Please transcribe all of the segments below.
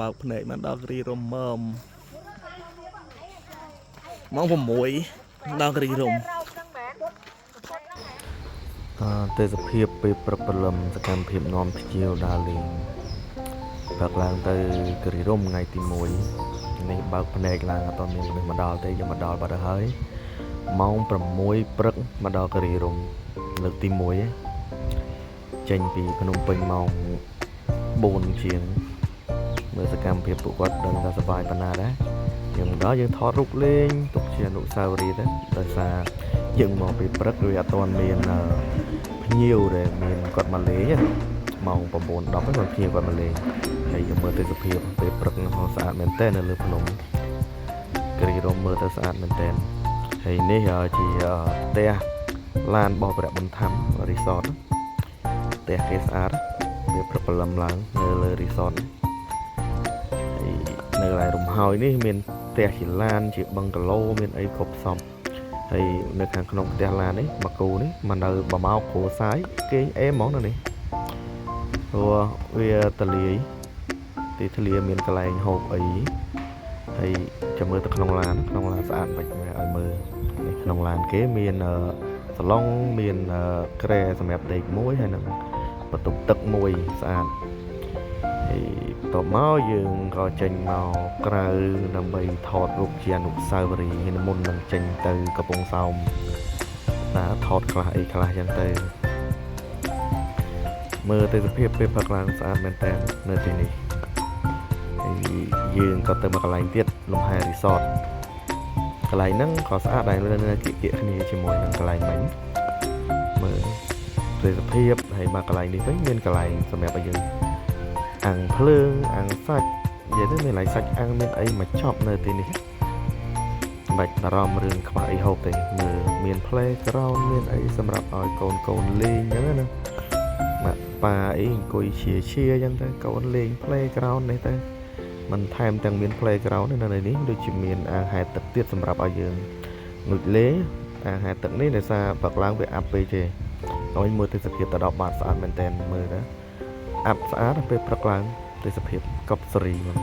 បើកភ្នែកមកដល់គិរីរម្យមើមម៉ោង6ដល់គិរីរម្យ អឺទេសភាពពេលព្រឹកព្រលឹមសកម្មភាពនាំភ្ញៀវដើរលេងព្រឹកឡើងទៅគិរីរម្យថ្ងៃទី1នេះបើកភ្នែកឡើងអត់ទាន់មានមនុស្សមកដល់ទេយើងមកដល់បាត់ទៅហើយម៉ោង6ព្រឹកមកដល់គិរីរម្យលើកទី1ឯងចេញពីភ្នំពេញម៉ោង4ជាងមើលសកម្មភាពពួកគាត់ដឹងថាសប្បាយប៉ុណ្ណាដែរយើងមកដល់យើងថតរូបលេងទុកជាអនុស្សាវរីយ៍ទៅដោយសារយើងមកពីព្រឹកវាអត់ទាន់មានភ្ញៀវដែលមានគាត់មកលេងណាម៉ោង9 10ហ្នឹងគាត់ភ្ញៀវគាត់មកលេងហើយយើងមើលទេសភាពពេលព្រឹកហ្នឹងស្អាតមែនតើនៅលើភ្នំគិរីរម្យមើលទៅស្អាតមែនតើហើយនេះជាផ្ទះឡានរបស់ព្រះប៊ុនធំរីសតផ្ទះគេស្អាតពេលព្រឹកព្រលឹមឡើងនៅលើរីសតហើយនៅកន្លែងរំហើយនេះមានផ្ទះជាឡានជាបឹងកាឡូមានអីគ្រប់សពហើយនៅខាងក្នុងផ្ទះឡាននេះមកគូនេះមកនៅបម៉ោគ្រួសារគេងអេហ្មងនៅនេះព្រោះវាតលាយទីធ្លាមានកន្លែងហូបអីហើយចាំមើលទៅក្នុងឡានក្នុងឡានស្អាតបាច់មើលឲ្យមើលនេះក្នុងឡានគេមានសាឡុងមានគ្រែសម្រាប់ដេកមួយហើយនឹងបន្ទប់ទឹកមួយស្អាតហើយបន្ទាប់មកយើងក៏ចេញមកក្រៅដើម្បីថតរូបជាអនុស្សាវរីយ៍មុននឹងចេញទៅកំពង់សោមតាថតខ្លះអីខ្លះចឹងទៅមើលទេសភាពពេលព្រឹកឡើងស្អាតមែនតើនៅទីនេះហើយយើងក៏ទៅមកកន្លែងទៀតលំហែរីសតកន្លែងហ្នឹងក៏ស្អាតដែរនៅគៀកគៀកគ្នាជាមួយនឹងកន្លែងមិញមើលទេសភាពហើយមកកន្លែងនេះវិញមានកន្លែងសម្រាប់ឲ្យយើងអាំងភ្លើងអាំងសាច់និយាយទៅមានកន្លែងសាច់អាំងមានអីមកចប់នៅទីនេះមិនបាច់បារម្ភរឿងខ្វះអីហូបទេមើលមាន playground មានអីសម្រាប់ឲ្យកូនកូនលេងអញ្ចឹងណាម៉ាក់ប៉ាអីអង្គុយជាជាអញ្ចឹងទៅកូនលេង playground នេះទៅមិនថែមទាំងមាន playground នៅនេះដូចជាមានអាងហែលទឹកទៀតសម្រាប់ឲ្យយើងងូតលេងអាងហែលទឹកនេះដោយសារព្រឹកឡើងវាអាប់ពេកទេឲ្យមើលទេសភាពទៅដល់បាតស្អាតមែនតើមើលទៅអាប់ស្អាតពេលព្រឹកឡើងទេសភាពកប់សេរីមក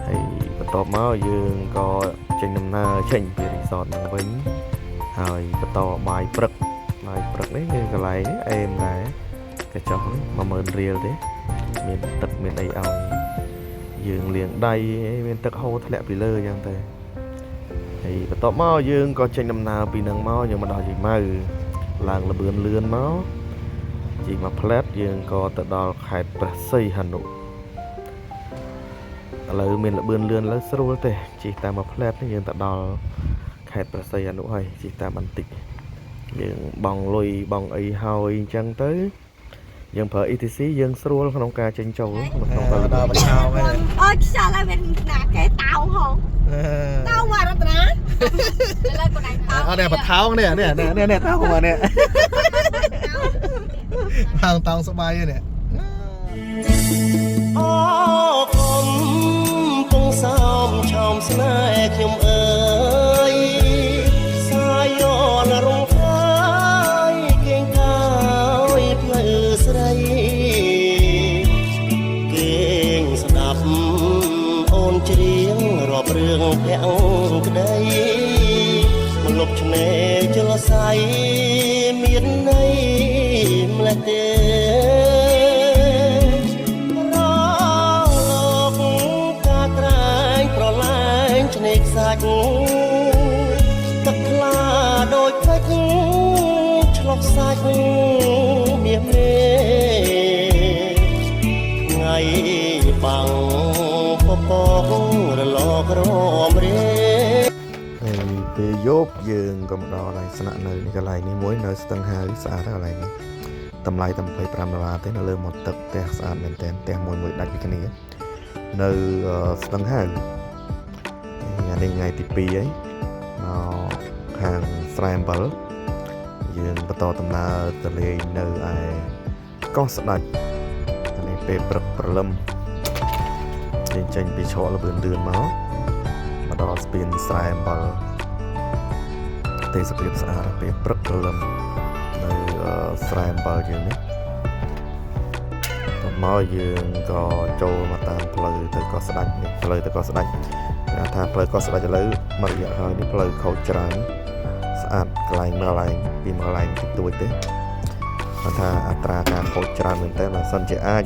ហើយបន្ទាប់មកយើងក៏ចេញដំណើរចេញពីរីសតហ្នឹងវិញហើយបន្តបាយព្រឹកបាយព្រឹកនេះគឺកន្លែងនេះអេមដែរកញ្ចុះនេះ10000រៀលទេមានទឹកមានអីឲ្យយើងលាងដៃមានទឹកហូរធ្លាក់ពីលើអញ្ចឹងទៅហើយបន្ទាប់មកយើងក៏ចេញដំណើរពីនឹងមកយើងមកដល់យាយម៉ៅឡើងលបឿនលឿនមកជិះមកផ្លែតយើងក៏ទៅដល់ខេត្តព្រះសីហនុឥឡូវមានលបឿនលឿនឥឡូវស្រួលទេជិះតាមមួយផ្លែតនេះយើងទៅដល់ខេត្តព្រះសីហនុហើយជិះតាមបន្តិចយើងបងលុយបងអីហើយអញ្ចឹងទៅយើងប្រើ ETC យើងស្រួលក្នុងការចេញចូលនៅក្នុងផ្លូវ ដល់បឆោហើយ អូយខ្យល់ហើយមានណាគេតោហងតោមករតនា លើកូនឯងតោ អត់នេះបថោងនេះនេះនេះនេះតោងមកនេះថោងតោងស្បៃនេះ អូគុំពងសោមឆោមស្នេហ៍ខ្ញុំអើយសាយនរងកាយគេងកាយផ្លូវស្រីគេងស្ដាប់អូនច្រៀងរាប់រឿងភាំងក្តីមលុបឆ្នេរជលស័យមានន័យម្លេះទេ រលកការត្រែងប្រឡែងឆ្នេរខ្សាច់ទឹកថ្លាដូចពេជ្រឆ្លុះសាច់មាសមេថ្ងៃបាំងពពករលករមរេ ហើយពេលយប់យើងក៏មកដល់ហើយស្នាក់នៅនេះកន្លែងនេះមួយនៅស្ទឹងហាវស្អាតកន្លែងនេះតម្លៃតែ25ដុល្លារទេនៅលើមាត់ទឹកផ្ទះស្អាតមែនទែនផ្ទះមួយមួយដាច់ពីគ្នានៅស្ទឹងហាវថ្ងៃនេះថ្ងៃទី2ហើយមកខាងស្រែអំបិលយើងបន្តដំណើរទៅលេងនៅឯកោះស្ដេចនេះពេលព្រឹកព្រលឹមយើងចេញពីច្រកល្បឿនលឿនមកមកដល់ស្ពានស្រែអំបិល ទេសភាពស្អាតពេលព្រឹកព្រលឹមនៅស្រែអំបិលយើងនេះត មកយើងក៏ចូលមកតាមផ្លូវទៅកោះស្ដេចនេះផ្លូវទៅកោះស្ដេចគេថាផ្លូវកោះស្ដេចឥឡូវមួយរយៈហើយនេះផ្លូវខូចច្រើនស្អាតកន្លែងមួយកន្លែងពីមួយកន្លែងតិចតួចទេគាត់ថាអត្រាការខូចច្រើនមែនតើបើសិនជាអាច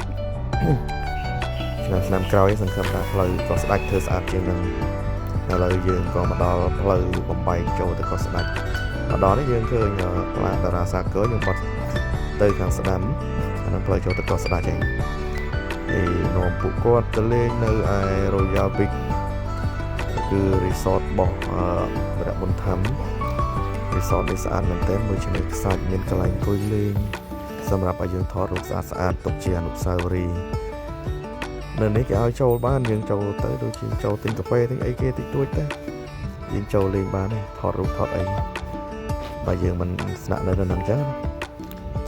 ឆ្នាំឆ្នាំក្រោយសង្ឃឹមថាផ្លូវកោះស្ដេចធ្វើស្អាតជាងនឹងឥឡូវយើងក៏មកដល់ផ្លូវបំបែកចូលទៅកោះស្ដេចមកដល់នេះយើងឃើញផ្លាកតារាសាគរយើងបត់ទៅខាងស្ដាំអានឹងផ្លូវចូលទៅកោះស្ដេចឯងហើយនាំពួកគាត់ទៅលេងនៅឯ Royal Beach គឺ resort របស់វរៈប៊ុនធំ resort នេះស្អាតមែនទែនមួយឆ្នេរខ្សាច់មានកន្លែងអង្គុយលេងសម្រាប់ឲ្យយើងថតរូបស្អាតស្អាតទុកជាអនុស្សាវរីយ៍នៅនេះគេឲ្យចូលបានយើងចូលទៅដូចជាចូលទិញកាហ្វេទិញអីគេតិចតួចទៅយើងចូលលេងបានទេថតរូបថតអីបើយើងមិនស្នាក់នៅនៅហ្នឹងចឹងណា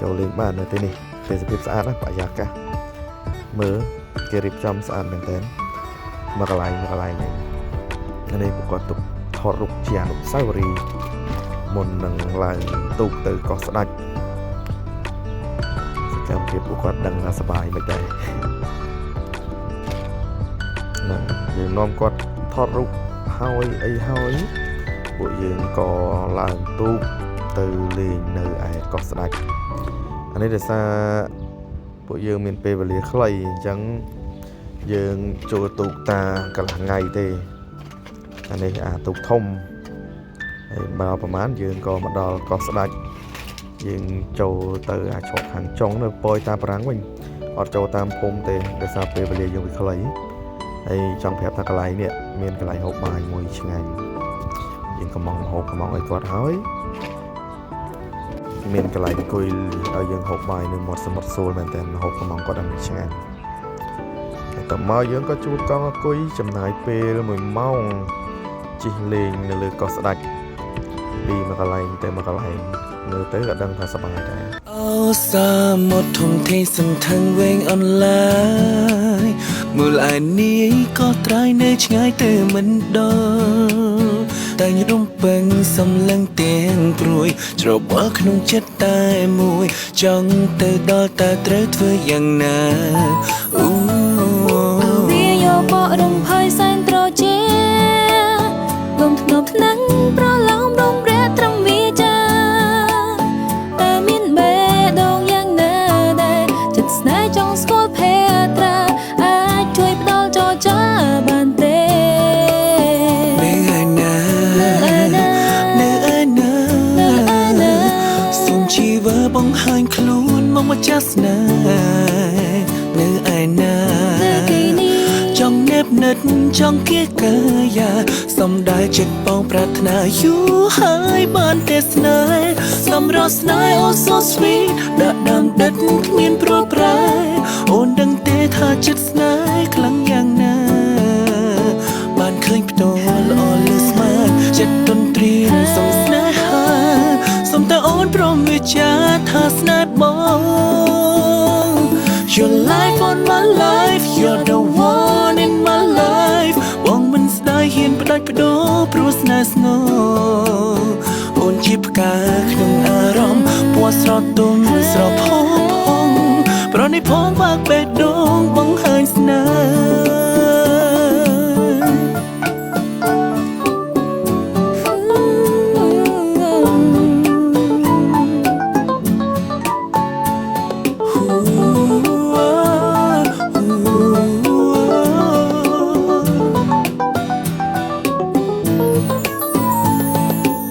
ចូលលេងបាននៅទីនេះទេសភាពស្អាតណាស់បរិយាកាសមើលគេរៀបចំស្អាតមែនទែនមកកន្លែងមកកន្លែងហ្នឹងនេះប្រកបទុកថតរូបជាអនុស្សាវរីយ៍មុននឹងឡើងទូកទៅកោះស្ដេចសកម្មភាពពួកគាត់ដឹងថាសប្បាយមិនដែរហ្នឹងយើងនាំគាត់ថតរូបហើយអីហើយពួកយើងក៏ឡើងទូកទៅលេងនៅឯកោះស្ដេចអានេះដោយសារពួកយើងមានពេលវេលាខ្លីអញ្ចឹងយើងចូលទូកតាកន្លះថ្ងៃទេអានេះអាទូកធំហើយមកប្រហែលយើងក៏មកដល់កោះស្ដេចយើងចូលទៅអាច្រកខាងចុងនៅពយតាប្រាំងវិញអត់ចូលតាមភូមិទេដោយសារពេលវេលាយើងវាខ្លីហើយចង់ប្រាប់ថាកន្លែងនេះមានកន្លែងហូបបាយមួយឆ្ងាញ់យើងកំងហូបកំងឲ្យគាត់ហើយមានកន្លែងអង្គុយឲ្យយើងហូបបាយនៅមាត់សមុទ្រសួលមែនតើហូបកំងគាត់ដល់ឆ្ងាញ់ហើយតមកយើងក៏ជួលកង់អង្គុយចំណាយពេល1ម៉ោងជិះលេងនៅលើកោះស្ដេចពីមួយកន្លែងទៅមួយកន្លែងមើលទៅក៏ដឹងថាសប្បាយដែរ អោសាមុតធំធេងសន្ធឹងវែងអន្លាយមើលឯនេះក៏ត្រៃនៅឆ្ងាយទៅមិនដល់តែរំពឹងសំលឹងទាំងព្រួយច្របល់ក្នុងចិត្តតែមួយចង់ទៅដល់តើត្រូវធ្វើយ៉ាងណាអូ វាយកបករំភើយសែនត្រជាលំធ្នប់ថ្នាំងប្រឡោមរំរះត្រឹមវាចាតើមានបេះដូងយ៉ាងណាដែរចិត្តស្នេហ៍ចង់ស្គាល់ភេត្រាអាចជួយផ្ដល់ចរចាបានទេ នៅឯណា នៅឯណា នៅឯណា នៅឯណា សូមជីវិតបង្ហាញខ្លួនមកម្ចាស់ស្នេហ៍នៅឯណា នៅទីនេះ ចង់ណែបនិតចង់គៀកាយាសំដៅចិត្តបងប្រាថ្នាយូរហើយបានទេស្នេហ៍សម្រស់ស្នេហ៍អូ so sweet ដាក់ដើមដិតគ្មានប្រប្រែអូនដឹងទេថាចិត្តស្នេហ៍ខ្លាំងយ៉ាងណាបានឃើញផ្ទាល់ល្អលើស្មានចិត្តទន្ទ្រានសំស្នេហាសូមតែអូនព្រមវាចាថាស្នេហ៍បង Your life on my life, you're the one in my life បងមិនស្ដាយហ៊ានផ្ដាច់បដូរព្រោះស្នេហ៍ស្ងោអូនជាផ្កាក្នុងអារម្មណ៍ពណ៌ស្រទុំស្រផុសផុងប្រណិផងបើកបេះដូងបង្ហាញស្នេហ៍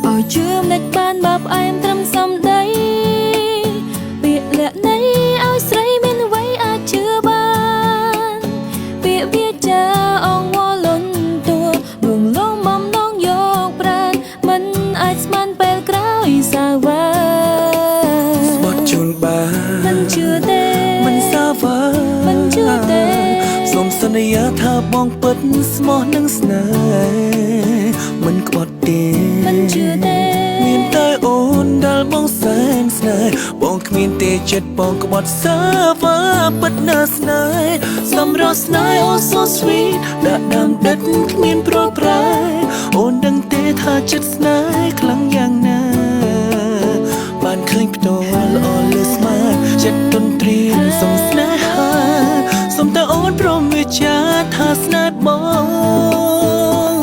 ឲ្យជឿមិនបានបើផ្អែមត្រឹមសំដីពាក្យលាក់នៃឲ្យស្រីមានអ្វីអាចជឿបានពាក្យវាចាអងវល់លន់តួលួងលោមបំណងយកប្រានមិនអាចស្មានពេលក្រោយសាវ៉ា ស្បត់ជូនបាន មិនជឿទេ មិនសាវ៉ា មិនជឿទេ សូមសន្យាថាបងពិតស្មោះនឹងស្នេហ៍មិនក្បត់ទេ មិនជឿទេ មានតែអូនដែលបងសែនស្នេហ៍បងគ្មានទេចិត្តបងក្បត់សាវ៉ាពិតណាស់ស្នេហ៍សម្រស់ស្នេហ៍អូ so sweet ដាក់ដើមដិតគ្មានប្រប្រែអូនដឹងទេថាចិត្តស្នេហ៍ខ្លាំងយ៉ាងណាបានឃើញផ្ទាល់ល្អលើស្មានចិត្តទន្ទ្រានសំស្នេហា សុំតែអូនព្រមវាចាថាស្នេហ៍បង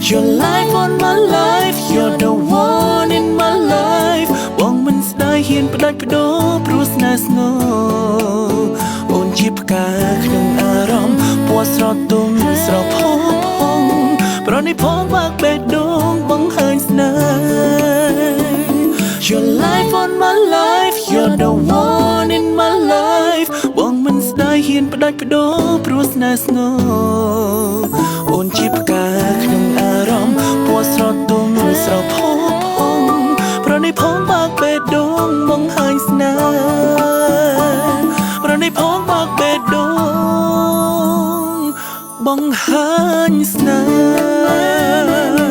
Your life on my life, you're the one in my life បងមិនស្ដាយហ៊ានផ្ដាច់បដូរព្រោះស្នេហ៍ស្ងរអូនជាផ្កាក្នុងអារម្មណ៍ពណ៌ស្រទុំស្រផុសផុងប្រណិផងបាក់បេះដូងបង្ហាញស្នេហ៍ Your life on my life, you're the one in my life បងមិនស្ដាយហ៊ានផ្ដាច់បដូរព្រោះស្នេហ៍ស្ងរអូនជាផ្កាក្នុងអារម្មណ៍ពណ៌ស្រទុំស្រផុសផុងប្រណិផងបាក់បេះដូងបង្ហាញស្នេហ៍ប្រណិផងបាក់បេះដូងបង្ហាញស្នេហ៍